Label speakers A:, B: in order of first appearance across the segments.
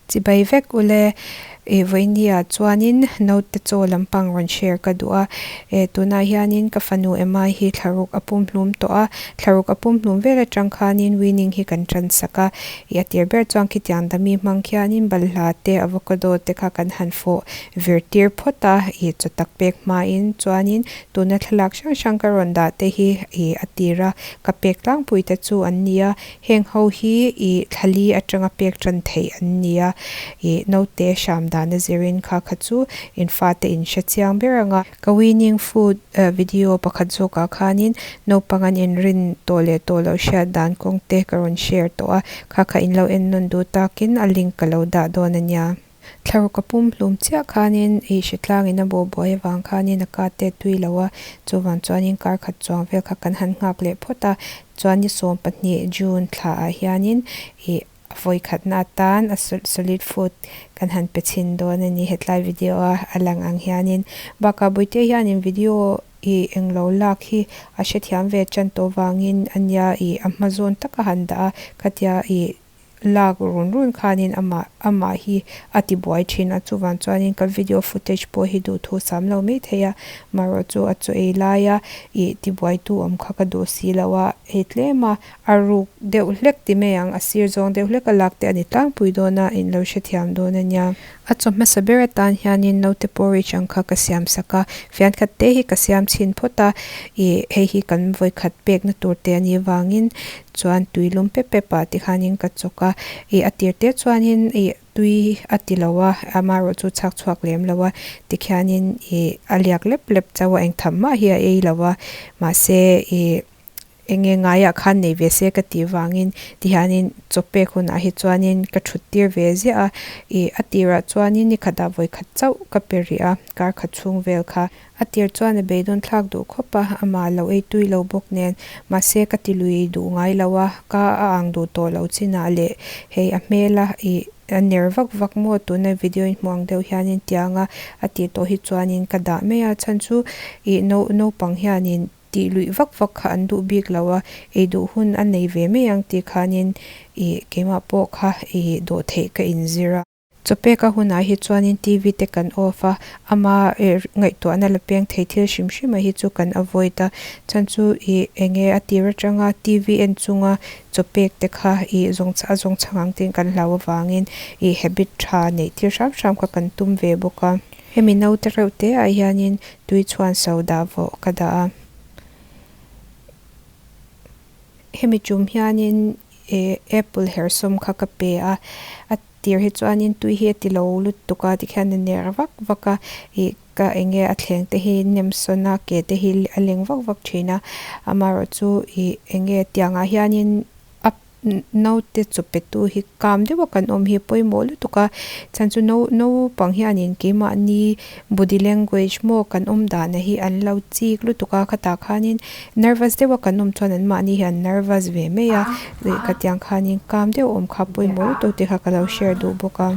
A: Chibai vek ule ih vawinia chuanin naute chaw lampang rawn share ka duh a eh tunah hianin ka fanu Emma hi thlaruk a pum hlum tawh a thlaruk a pum hlum vel atang khanin weaning hi kan tan sak a ih a tir ber chuan khitiang dami hmang khianin balhla te avocado te kha kan han fawh vir tir phawt a ih chaw tak pek hmain chuanin tuna thlalak hrang hrang ka rawn dah te hi ih a tira ka pek tlangpui te chu an ni a heng ho hi ih thlali atanga pek tan theih an ni a ih naute hram dan a zirin kha kha chu in fate in hre chiang ber ang a ka weaning food ah video pakhat zawkah khanin naupang an inrin tawh leh tawh loh hriat dan kawng te ka rawn share tawh a kha kha in lo en nawn duh takin a link ka lo dah dawn a nia. Thlaruk a pum hlum chiah khanin ih hritlangin a bawh buai avang khanin a ka te tui lo a, chuvang chuanin kar khat chuang vel kha kan han nghak leh phawt a, chuan ni 12 June thla ah hianin ih a vawi khatna atan a solid food kan han pe chhin dawn a ni hetlai video a a lang ang hianin bakah Bawihte hianin video ih englo lak hi a hrethiam ve tan tawh vangin a nia ih a hma zawn taka han dah a khatia ih. Lak run run khanin amah amah hi a ti buai thin a, chuvang chuanin ka video footage pawh hi duhthu sam lo mai thei a, marawh chu a chaw ei laia ih ti buaitu awm kha ka duh si lo a, hei tlem a a ruk deuh hlek ti mai ang, a sir zawng deuh hlek a lak te a ni tlangpui dawn a, in lo hrethiam dawn a nia. A chaw hmasa ber atan hianin naute porridge ang kha ka siam sak a, fian khat te hi ka siam chhin phawt a, ih hei hi kan vawikhat pekna tur te a nih vangin chuan tui lum pep pep ah tikhanin ka chawk a, ih a tir te chuanin ih tui a ti lo a, amaherawh chu chhak chhuak lem lo a, tikhianin ih a liak lep lep chauh a, engtham mah hi a ei lo a, mahse ih eng nge ngaiah khan nei ve se ka tih vangin tihianin chaw pek hunah hi chuanin ka thut tir ve ziah a, ih a tirah chuanin ni khatah vawi khat chauh ka pe rih a, kar khat chhung vel kha. A tir chuan a beidawn thlak duh khawp a, amah lo ei tui lo bawk nen. Mahse ka ti lui duh ngai lo a, ka a ang duh tawh lo chinah leh hei a hmel a ih a ner vak vak maw tuna video in hmuh ang deuh hianin tiang a a tih tawh hi chuanin ka dah mai a, chhan chu ih no naupang hianin tih luih vak vak kha an duh bik lo a, ei duh hun a nei ve mai ang tih khanin ih keimah pawh kha ih dawhtheih ka inzir a. Chawpeka hunah hi chuanin TV te kan off a, ama ngaihtuahna la peng thei thil hrim hrim a hi chu kan avoid a, chhan chu ih enge a tir atanga TV en chunga chawpek te kha ih zawng a zawng chhang ang tiin kan hlau avangin ih habit tha neih tir hram hram kha kan tum ve bawk a. Hemi naute reuh te ah hianin tui chhuan so dah vawh ka dah a. Hemi tum hianin ih apple herhsawm kha ka pe a, a tir hi chuanin tui hi a ti lo lutuk a tikhian a ner vak vak a ih ka eng nge a thleng te hi nem sawn a ke te hi a leng vak vak thin a amaherawh chu ih eng nge tiangah hianin a naute chaw pe tu hi kam deuh a kan awm hi a pawimawh lutuk a chhan chu nau naupang hianin keimahni body language maw kan awm dana hi an lo chik lutuk a khatah khanin Nervous deuha kan awm chuan anmahni hi an nervous ve mai a, lehkha tiang khanin kam deuh awm kha pawimawh lutuk tih kha ka lo share duh bawk a.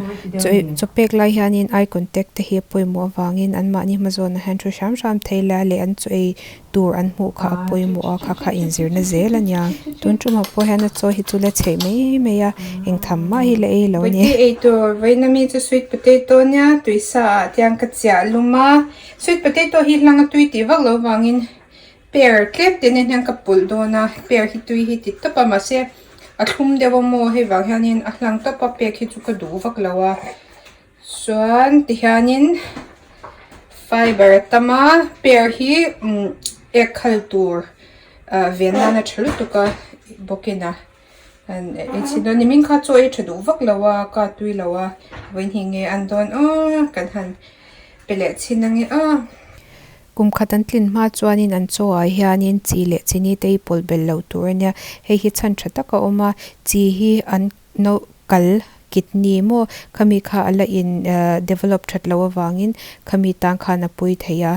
A: Chaw chaw pek lai hianin eye contact te hi a pawimawh avangin anmahni hma zawnah hian thu hram hram thei la leh an chaw ei tur an hmuh kha a pawimawh a, kha kha inzirna zel a nia. Tun tumah pawh hian a chaw hi chu la chheih mai mai a, eng tham mah hi la ei lo a ni.
B: Bawihte eitur vawiin ami chu sweet potato nia tuisa ah tiang ka chiah lum a, sweet potato hi hlang a tui tih vak lo vangin Pear tlem te nen hian ka pawlh dawn a pear hi tui hi ti tawp a mahse a thlum deuh a maw hei vang hianin a hlang tawp a pek hi chu ka duh vak lo a chuan tihianin fiber a tam a pear hi umm ek khal tur ah ven nan a tha lutuk a bawkin a an nimin kha chaw ei tha duh vak lo a ka tui lo a vawiin hi nge an dawn aw kan han pe leh chhin ange aw.
A: Kum khat an tlin hma chuanin an chaw ah hianin chi leh chini te hi pawlh belh loh tur a nia. Hei hi chhan tha tak a awm a, chi hi an no kal kidney maw khami kha a la in develop that loh avangin khami tan khan a pui thei a.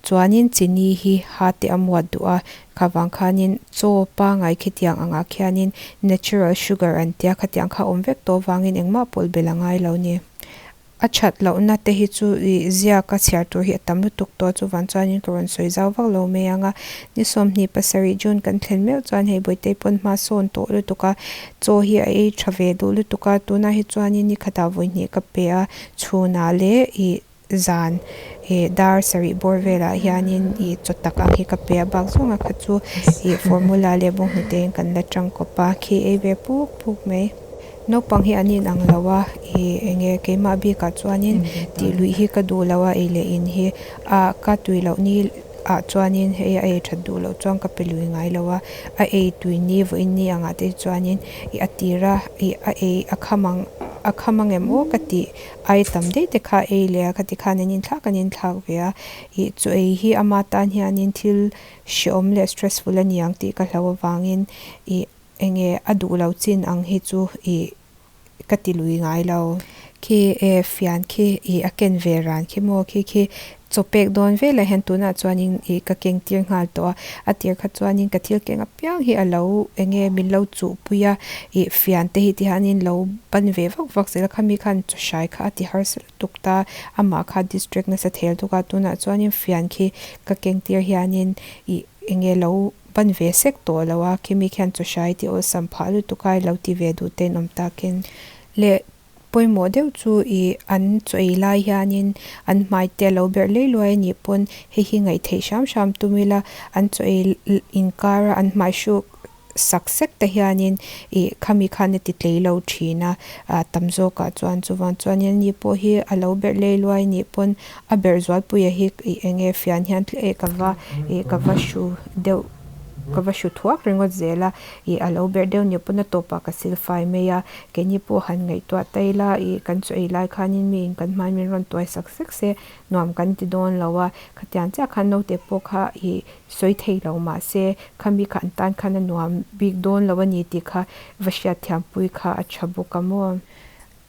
A: Chuanin chini hi ha te a muat duh a, kha vang khanin chaw pangai khitiang angah khianin natural sugar an tia khatiang kha a awm vek tawh avangin engmah pawlh belh a ngai lo a ni. A that lohna te hi chu ih ziaka chhiar tur hi a tam lutuk tawh a chuvang chuanin ka rawn sawi zau vak lo mai ang a ni 27 June kan thlen meuh chuan hei bawihte pawn hma sawn tawh lutuk a chaw hi a ei tha ve duh lutuk a tunah hi chuanin ni khatah vawi hnih ka pe a chhunah leh ih zan ih dar sarih bawr velah hianin ih chaw tak ang hi ka pe a bak zawng a kha chu ih formula leh bawnghnute in kan la tangkawp a khi ei ve puk puk mai. Naupang hi an in ang lo a, ih eng nge keimah bikah chuanin tih luih hi ka duh lo a, ei leh in hi ah ka tui loh ni ah chuanin hei a ei that duh loh chuan ka pe lui ngai lo a, a ei tui ni vawiin ni angah te chuanin ih a tira ih a ei a kham ang a kham ang em aw ka tih ai tam daih te kha ei leh a khati khan an inthlak an inthlak ve a, ih chaw ei hi ama tan hianin thil hreawm leh stressful a ni ang tih ka hlauh avangin ih Enge a duh lo chin ang hi chu ih ka ti lui ngai lo. Khi e fian khi ih a ken ve ran khi maw khi khi chaw pek dawn velah hian tunah chuanin ih ka keng tir nghal tawh a, a tir kha chuanin ka thil keng apiang hi a lo enge min lo chuh pui a, ih fian te hi ti hianin lo ban ve vak vak zel a, khami khan chaw hrai kha a ti harsa lutuk ta, amah kha distract nasa thel tuk a, tunah chuanin fian khi ka keng tir hianin ih enge lo. Ban ve sek tawh lo a, khimi khian chaw hrai tih awlsam phah lutuk a ilo ti ve duh te in awm takin. Leh pawimawh deuh chu ih an chaw ei lai hianin an hmai te a lo berh lei luai a nih pawn hei hi ngaih theih hram hram tum ila an chaw ei inkar a an hmai hruk sak sek te hianin ih khami khan a ti tlei lo thin a, ah tam zawkah chuan chuvang chuanin ani pawh hi a lo berh lei luai a nih pawn A berh zualpuia hi ih eng nge fian hian tleh ka va ih ka va hru deuh ka va hru thuak ringawt zel a ih a lo berh deuh ni pawn a tawpah ka sil fai mai a keini pawh han ngaihtuah ta ila ih kan chaw ei lai khanin mi in kan hmain min rawn tuai sak sek se nuam kan ti dawn lo a khatiang chiah khan naute pawh kha ih sawi thei lo mahse khami kha an tan khan a nuam bik dawn lo a ni tih kha va hriatthiampui kha a tha bawk a maw.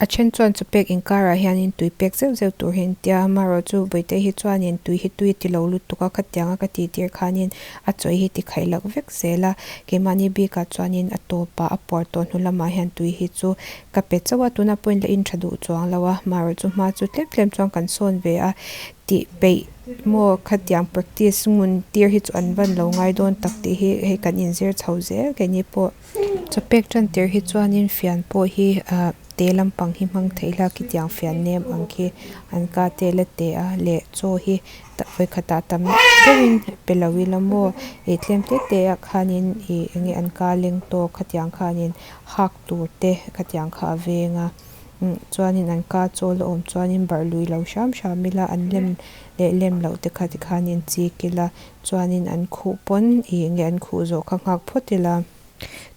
A: A then chuan chu pek inkarah hianin tui pek zeuh zeuh tur hi an tia, amaherawhchu Bawihte hi chuanin tui hi tui a ti lo lutuk a, khatianga ka tih tir khanin a chawi hi ti khaih lak vek zel a, keimahni bikah chuanin a tawpah a puar tawh hnu lamah hian tui hi chu ka pe chauh a, tunah pawhin la in tha duh chuang lo a, amaherawhchu hma chu tlem tlem chuan kan sawn ve a, tih peih maw khatiang practice ngun tir hi chu an van lo ngai dawn tak tih hi hei kan inzir chho zel keini pawh. Chaw pek tan tir hi chuanin fian pawh hi ah te lampang hi hmang theih ila khitiang fian nem ang khi an ka tel a te a leh chaw hi vawikhatah tam deuhin pe lo ila maw ih tlem te te ah khanin ih eng nge an ka leng tawk khatiang khanin hak tur te khatiang kha a veng a umm chuanin an ka chaw la awm chuanin barh lui lo hram hram ila an lem leh lem loh te kha tikhanin chik ila chuanin an khuh pawn ih eng nge an khuh zawh kha nghak phawt ila.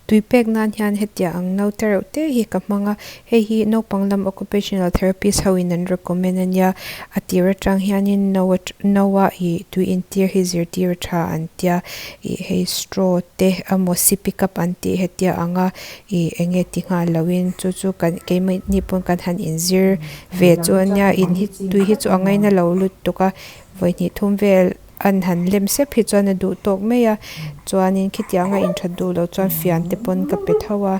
A: Tui pek nan hian hetiang ang naute reuh te hi ka hmang a, hei hi naupang lam occupational therapist ho in an recommend a nia, a tir atang hianin no no a ih tui intir hi zirtir a tha an tia, ih hei straw te emaw sippy cup an tih hetia ang a ih eng nge ti nghal lo in chu chu kan keimahni pawn kan han inzir ve chu a nia in hi tui hi chu a ngaina lo lutuk a vawihnih thum vel. An han lem sep hi chuan a duh tawk mai a, chuanin khitiang a inthat duh loh chuan fian te pawn ka pe tho a,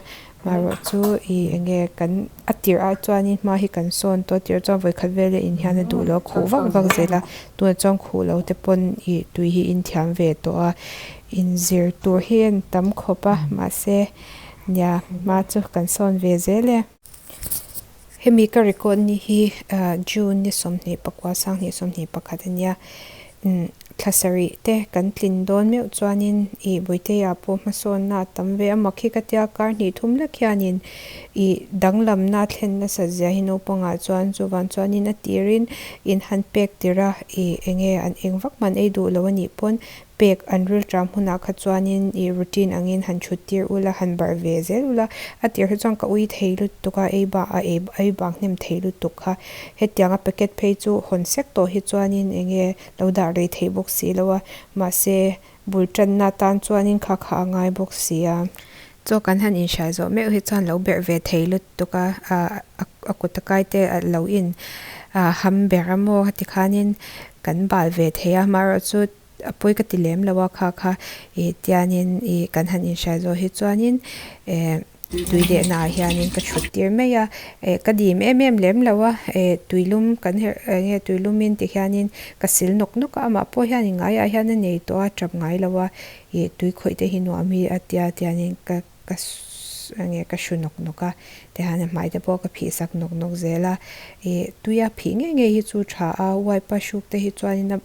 A: marawh chu ih eng nge kan a tirh ah chuanin hma hi kan sawn tawh a tirh chuan vawikhat vel a in hian a duh loh a khuh vak vak zel a, tunah chuan khuh lo te pawn ih tui hi in thiam ve tawh a, inzir tur hi a tam khawp a mahse nia hma chu kan sawn ve zel e. Hemi ka record ni hi June ni 29 2021 a nia. Umm thla sarih te kan tlin dawn meuh chuanin ih Bawihtea pawh hmasawnna a tam ve a mak hi ka tia kar hnih thum lek hianin ih danglamna a thlen nasat zia hi naupangah chuan chuvang chuanin a tirin in han pek tir a ih eng nge an eng vak hman ei duh lo a nih pawn Pek an rilṭam hunah kha chuanin ih routine angin han chhut tir ula, han barh ve zel ula, a tir hi chuan ka ui thei lutuk a, ei bak a ei ei bak hnem thei lutuk kha. Hetiang a packet phei chu hawn sek tawh hi chuanin eng nge lo dah rei theih bawk si lo a, mahse bul ṭanna atan chuanin kha kha a ngai bawk si a. Chaw kan han inhriat zawh meuh hi chuan lo berh ve thei lutuk a, a kut a kai te a lo in ham ber a maw tikhanin kan bal ve thei a, amaherawhchu a pawi ka ti lem lo a kha kha ih tianin ih kan han inhriat zawh hi chuanin eh. Tui lehna ah hianin ka thut tir mai a eh ka dim em em lem lo a eh tuilum kan herh eng nge tuilumin ti hianin ka sil nawk nawk a amah pawh hian ngaiah hian a nei tawh a tap ngai lo a ih tui khawih te hi nuam hi a tia tianin ka ka eng nge ka hru nawk nawk a tihian a hmai te pawh ka phih sak nawk nawk zel a ih tuia phih ngei ngei hi chu tha a wipe a hruk te hi chuanin a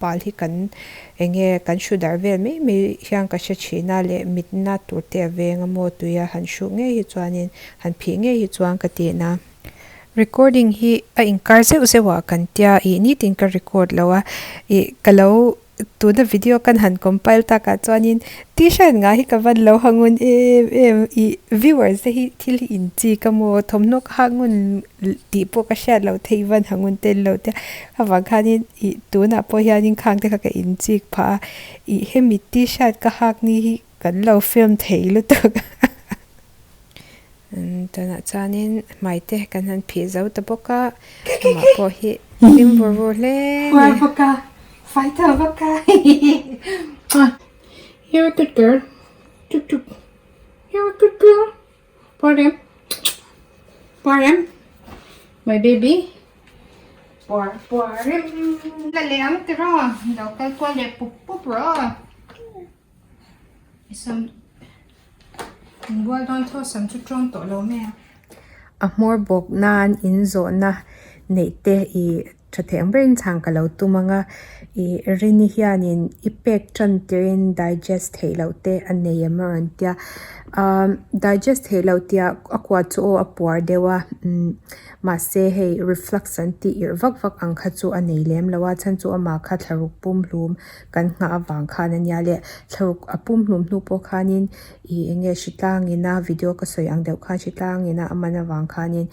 A: bal hi kan eng nge kan hru darh vel mai mai hian ka hre thin a leh mitna tur te a veng a maw tuia han hruk ngei hi chuanin han phih ngei hi chuan ka tihna. Recording hi a inkar zeuh zeuh ah kan tia ih nitin ka record lo a ih ka lo Tuna video kan han compile takah chuanin t-shirt ngah hi ka van lo ha ngun em em ih viewers te hi thil hi in chik a maw thawmhnaw ka hak ngun tih pawh ka hriat loh theih van ha ngun tel lo te avang khanin ih tunah pawh hianin khang te kha ka in chik phah a ih hemi t-shirt ka hak ni hi kan lo film thei lutuk Tunah chuanin hmai te kan han phih zo ta bawk a, amah pawh hi hlim vur vur hle a ni.
B: You're a good girl. Tuk tuk. You're a good girl. Parem. Parem. My baby. Por parem. La leh ang tiraw. Lo kal kual leh pup pup rawh. Sam inbual dawn tho sam chu ṭawn tawh lo mai a.
A: A hmawr bawk nan in zawhna neih te ih tha thei ang berin chhang ka lo tum ang a ih Rini hianin i pek tan tirin digest theih loh te a nei em a rawn tia ahh digest theih loh tih ah a kua chu aw a puar deuh a umm mahse hei reflux an tih irh vak vak ang kha chu a nei lem lo a chhan chu amah kha thlaruk pum hlum Kan nghah avang khan a nia leh thlaruk a pum hlum hnu pawh khanin ih eng nge hritlang ina video ka sawi ang deuh khan hritlang ina a man avang khanin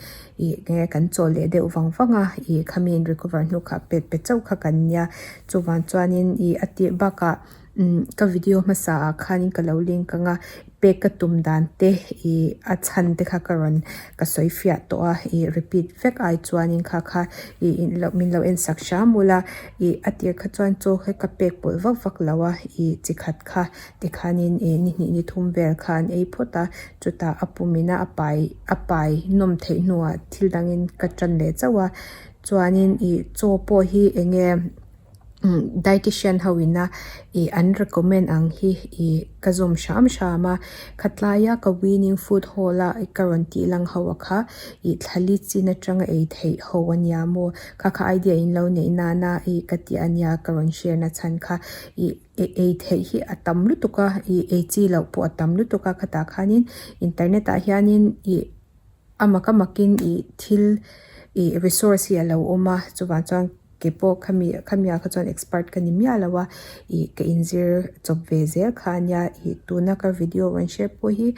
A: ih eng nge kan chawl leh deuh vang vang a ih khami in recover hnu kha pet pe chauh kha kan nia chuvang chuanin ih a tirh bakah umm ka video hmasa ah khanin ka lo link ang a pek ka tum dan te ih a chhan te kha ka rawn ka sawi fiah tawh a ih repeat vek ai chuanin kha kha ih min lo en sak hram ula ih a tir kha chuan chaw hi ka pek pawlh vak vak lo a ih chi khat kha tikhanin ih ni hnih ni thum vel kha an ei phawt a chutah a pum ina a pai a pai nawm theih hnuah thil dangin ka tan leh chauh a chuanin ih chaw pawh hi eng nge. Dietician ho ina ih an recommend ang hi ih ka zawm hram hram a khatlaia ka winning food hall a ka rawn tih lang ho a kha ih thlali chin atanga ei theih ho a nia maw kha kha idea in lo neih nana ih ka tih a nia ka rawn share na chhan kha ih ei theih hi a tam lutuk a ih ei chi loh pawh a tam lutuk a khatah khanin internet ah hianin ih. A mak a makin ih thil ih resource hi a lo awm a chuvang chuan kei pawh khami khami ah kha chuan expert ka ni miah lo a ih ka inzir chawp ve zel kha a nia ih tuna ka video rawn share pawh hi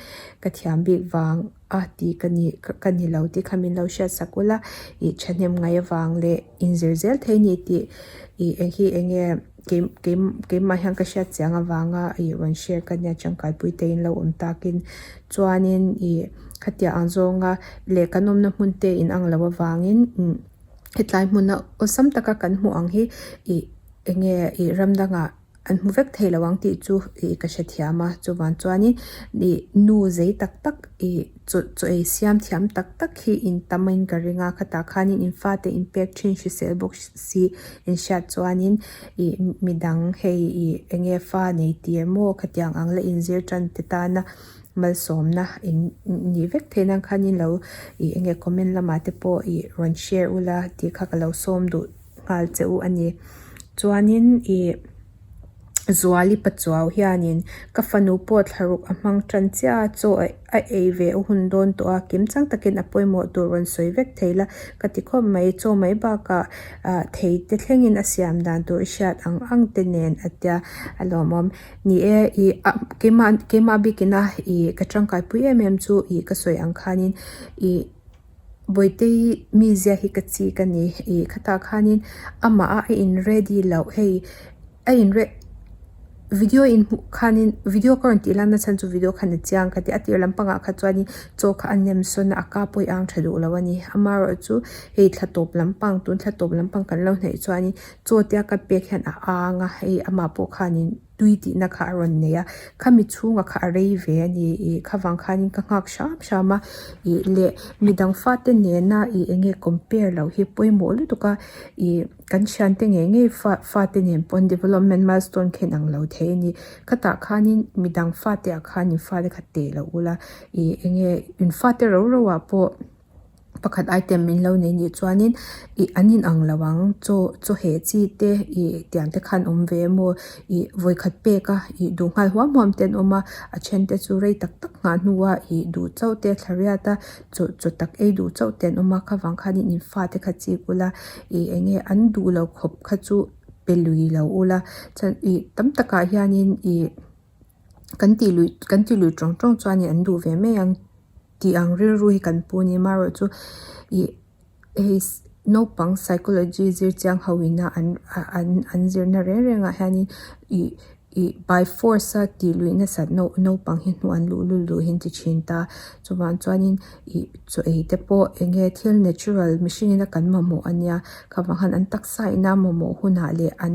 A: ka thiam bik vang a tih ka ni ka ni lo tih kha min lo hriat sak ula ih thahnem ngaih avang leh inzir zel thei a ni tih ih eng hi eng nge kei kei keimah hian ka hriat chiang avanga ih rawn share ka nia tangkaipui te in lo awm takin chuanin ih khatiang ang zawnga leh kan awmna hmun te in ang loh avangin umm hetlai hmuna awlsam taka kan hmuh ang hi ih eng nge ih ram dangah an hmu vek thei lo ang tih chu ih ka hrethiam a chuvang chuanin ih nu zei tak tak ih chaw chaw ei siam thiam tak tak hi in tam in ka ring a khatah khanin in fate in pek thin hrisel bawk si in hriat chuanin ih midang hei ih eng nge fa nei tir maw khatiang ang la inzir tan te tana malsawmna in nih vek theih nan khanin lo ih eng nge comment lamah te pawh ih rawn share ula tih kha ka lo sawm duh nghal che u a ni chuanin ih Zuali Pachuau hianin ka fanu pawh thlaruk a hmang tan chiah a chaw a ei ve a hun dawn tawh a kim chang takin a pawimawh tur rawn sawi vek thei la ka ti khawp mai chaw mai bakah ah thei te thlengin a siam dan tur i hriat ang ang te nen a tia a lawmawm. Ni e, ih a keimah keimah bikin a ih ka tangkaipui em em chu ih ka sawi ang khanin ih Bawihte mizia hi ka chik a ni ih khatah khanin amah a a in ready loh hei a in re video in hmuh khanin video ka rawn tih lan na chhan chu video khan a chiang ka ti a tir lampangah kha chuanin chaw kha a nem sawn a a ka pawh i ang tha duh lo a ni amaherawhchu hei thla tawp lampang tun thla tawp lampang kan lo hnaih chuanin chaw tia ka pek hian a ang a hei amah pawh khanin. tui tihna kha a rawn nei a khami chhunga kha a rei ve a ni ih kha vang khanin ka nghak hram hram a ih leh midang fate nena ih eng nge compare loh hi pawimawh lutuk a ih kan thiante ngei ngei fa fate nen pawn development milestone kha inang lo thei a ni khatah khanin midang fate ah khan in fate kha teh loh ula ih eng nge in fate ro ro ah pawh. Pakhat item min lo nei nih chuanin ih an in ang lo ang chaw chaw heh chi te ih tiang te khan awm ve emaw ih vawikhat pek a ih duh nghal huam huam te an awm a a then te chu rei tak tak nghah hnuah ih duh chauh te thla riat a chaw chaw tak ei duh chauh te an awm a khavang khanin in fate kha chik ula ih eng nge an duh lo khawp kha chu pe lui lo ula chuan ih tam takah hianin ih. Kan tih luih kan tih luih tawng tawng chuanin an duh ve mai ang tih ang rilru hi kan pu a ni amaherawh chu ih hei naupang psychology zir chiang ho ina an an an zirna reng reng ah hianin ih ih by force a tih luih nasat naupang hi hnuh an luh lul duh hi an ti thin ta chuvang chuanin ih chaw ei te pawh eng nge thil natural mihring ina kan mamawh a nia khavang han an taksa ina mamawh hunah leh an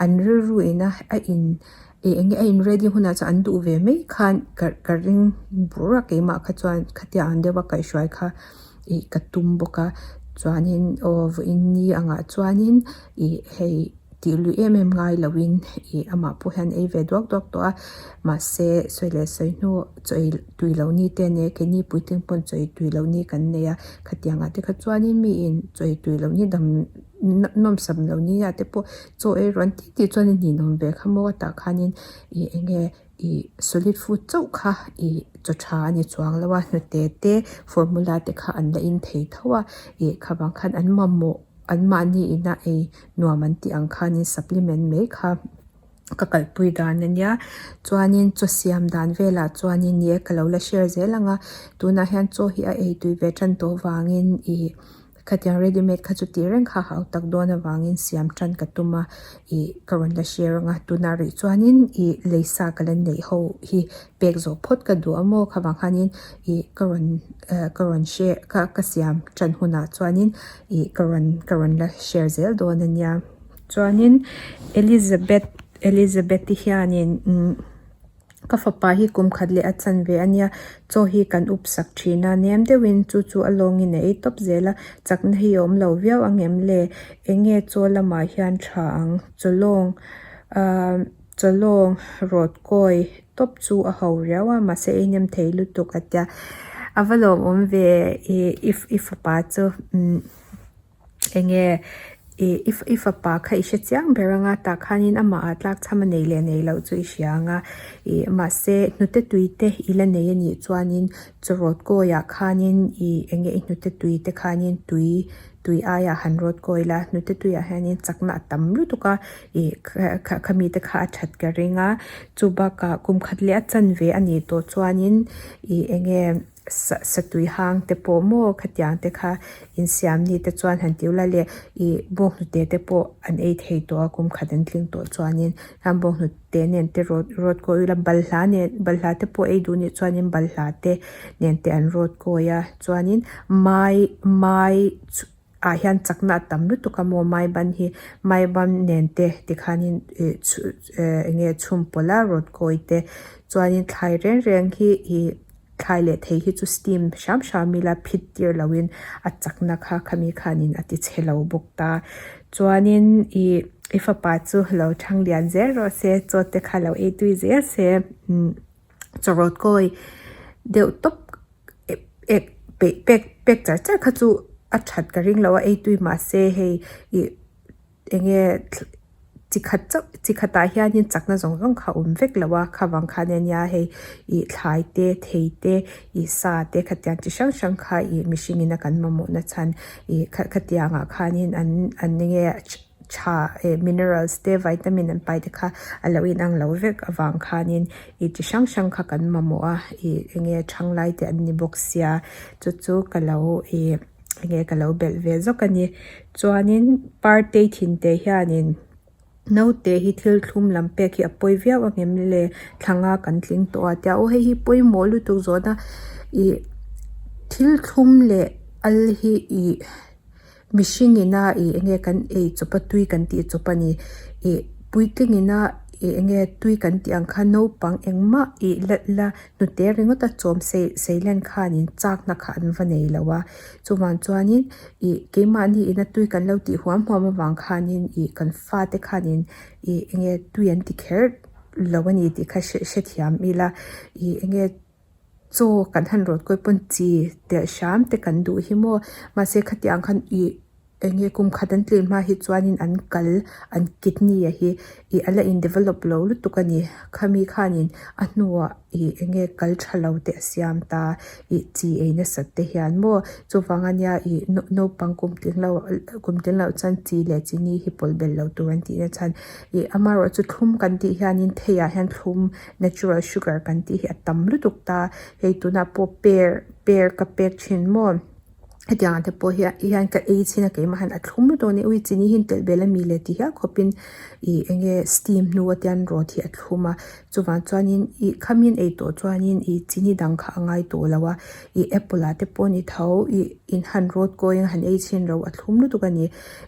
A: an rilru ina a in. Ih eng nge a in ready hunah chuan an duh ve mai khan ka ka ring bur a keimah kha chuan khatia ang deuha kaihhruai kha ih ka tum bawk a chuanin aw vawiin ni angah chuanin ih hei tih luih em em ngai loin ih amah pawh hian ei ve duak duak tawh a mahse sawi leh sawi hnu chaw ei tui loh ni te a nia keini puitling pawn chaw ei tui loh ni kan nei a khatiangah te kha chuanin miin chaw ei tui loh ni dam nawmsam loh ni ah te pawh chaw ei rawn tih tih chuan a ninawm ve kha maw tah khanin ih eng nge ih solid food chauh kha ih chaw tha a ni chuang lo a hnute te formula te kha an la in thei tho a ih kha vang khan an mamawh an mahni ina ei nuam an tih ang khanin supplement mai kha. Ka kalpui dan a nia chuanin chaw siam dan velah chuanin ni e ka lo la share zel ang a tunah hian chaw hi a ei tui ve tan tawh vangin ih khatiang ready made kha chu tih reng kha a hau tak dawn avangin siam tan ka tum a ih ka rawn la share ang a tunah rih chuanin ih lei sa ka la neih ho hi pek zawh phawt ka duh a maw khavang khanin ih ka rawn eh ka rawn share ka ka siam tan hunah chuanin ih ka rawn ka rawn la share zel dawn a nia. Chuanin Elizabeth Elizabeth-i hianin umm ka fapa hi kum khat leh a chan ve a nia chaw hi kan up sak thin a nem deuhin chu chu a lawngin a ei tawp zel a chakna hi a awm lo viau ang em le eng nge chaw lamah hian tha ang chaw lawng ahh chaw lawng rawt kawi tawp chu a ho riau a mahse ei nem thei lutuk a tia a va lawmawm ve ih i fapa chu umm. Eng nge ih i fapa kha i hre chiang ber anga tah khanin amah ah tlak chham a nei leh nei loh chu i hria anga ih mahse hnute tui te i la nei a nih chuanin chaw rawt kawi ah khanin ih eng nge i hnute tui te khanin tui tui aiah han rawt kawi la hnute tui ah hianin chakna a tam lutuk a ih khami te kha a that ka ring a chu bakah kum khat leh a chanve a nih tawh chuanin ih eng nge. Sa satui hang te pawh maw khatiang te kha insiam ni te chuan han ti ula le ih bawnghnute te pawh an ei thei tawh a kum khat an tling tawh chuanin hian bawnghnute nen te rawt rawt kawi ula balhla nen balhla te pawh ei duh nih chuanin balhla te nen te an rawt kawi a chuanin mai mai chu. ah hian chakna a tam lutuk a maw mai ban hi mai ban nen te tikhanin ih chhu eh eng nge chhum pawlh a rawt kawi te chuanin thlai reng reng hi ih thlai leh thei hi chu steam hram hram ila phit tir loin a chakna kha khami khanin a ti chhe lo bawk ta chuanin ih i fapa chu lo thang lian zel rawh se chaw te kha lo ei tui zel se umm chaw rawt kawi deuh tawp. Ek peih pek pek char char kha chu a that ka ring lo a ei tui mahse hei ih eng nge chi khat chauh chi khatah hianin chakna zawng zawng kha a awm vek lo a khavang khan ania hei ih thlai te thei te ih sa te khatiang chi hrang hrang kha ih mihring in a kan mamawh na chhan ih khatiang ah khanin an an eng nge. tha eh minerals te vitamin an pai te kha a lo inang lo vek avang khanin ih chi hrang hrang kha kan mamawh a ih eng nge thang lai te an ni bawk sia chu chu ka lo ih eng nge ka lo belh ve zawk a ni chuanin partei thin te hianin naute hi thil thlum lam pek hi a pawi viau ang em le thlanga kan tling tawh a tia aw hei hi pawimawh lutuk zawhna ih thil thlum leh al hi ih. Mihring ina ih eng nge kan ei chawp a tui kan tih chawp a ni. Ih puitling ina Ih enge tui kan tih ang khan naupang engmah ih la la hnute ringawt a chawm sei seilen khanin chakna kha an va nei lo a chuvang chuanin ih keimahni ina tui kan lo tih huam huam avang khanin ih kan fate khanin ih enge tui an ti kher lo a ni tih kha hrethiam ila ih enge chaw kan han rawt kawi pawn chi telh hram te kan duh hi maw mahse khatiang khan ih. Eng nge kum khat an tlin hma hi chuanin an kal an kidney a hi ih a la in develop lo lutuk a ni khami khanin a hnuah ih eng nge kal tha lo te a siam ta ih chi ei nasat te hian maw chuvang ania ih naupang kum tling lo kum tling loh chuan chi leh chini hi pawlh belh loh tur an tih na chhan ih amaherawh chu thlum kan tih hianin thei ah hian thlum natural sugar kan tih hi a tam lutuk ta hei tunah pawh pear pear ka pek thin maw. Hetiang ah te pawh hian hian ka ei chhin a keimah hian a thlum lutuk a ni ui chini hi telh belh ami le ti hial khawpin ih eng nge steam hnu a tian rawt hi a thlum a chuvang chuanin ih khamin ei tawh chuanin ih chini dang kha a ngai tawh lo a ih apple ah te pawh a ni tho ih in han rawt kawi a han ei chhin ro a thlum lutuk a ni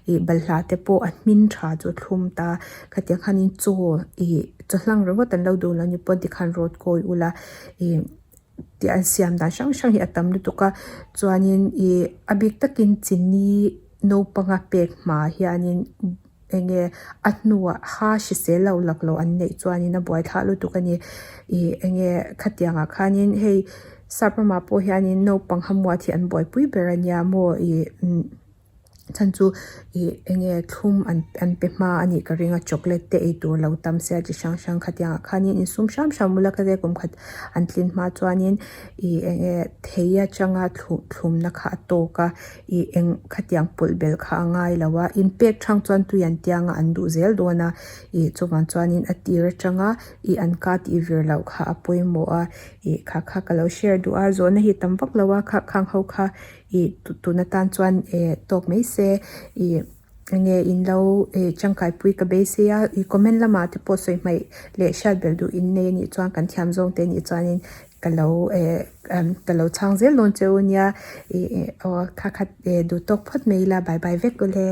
A: ih balhla te pawh a hmin tha chu a thlum ta khatiang khanin chaw ih chaw hlang ringawt an lo duh lo ni pawn tikhan rawt kawi ula ih. Tih an siam dan hrang hrang hi a tam lutuk a chuanin ih a bik takin chini naupanga pek hma hianin eng nge a hnuah ha hrisel lo lak loh an neih chuanin a buai thlah lutuk a ni ih eng nge khatiang ah khanin hei sap ramah pawh hianin naupang hamuat hi an buaipui ber a nia maw ih umm. Chhan chu ih eng nge thlum an an pe hma a nih ka ring a chocolate te ei tur lo tam sia chi hrang hrang khatiang ah khanin insum hram hram ula ka tia kum khat an tlin hma chuanin ih eng nge thei atanga thlu thlumna kha a tawk a ih eng khatiang pawlh belh kha a ngai lo a inpek thang chuan tui an tiang a an duh zel dawn a ih chuvang chuanin a tir atanga ih an ka tih vir loh kha a pawimawh a ih kha kha ka lo share duh a zawhna hi tam vak lo a kha khang ho kha. Ih tun atan chuan eh tawk mai se ih enge in lo eh tangkai pui ka beisei a ih comment lamah te pawh sawi hmaih leh hriat belh duh in nei anih chuan kan thiam zawng te anih chuanin ka lo eh ka lo chhang zel dawn che u nia ih aw kha khat eh duh tawk phawt mai ila bye bye vek ule.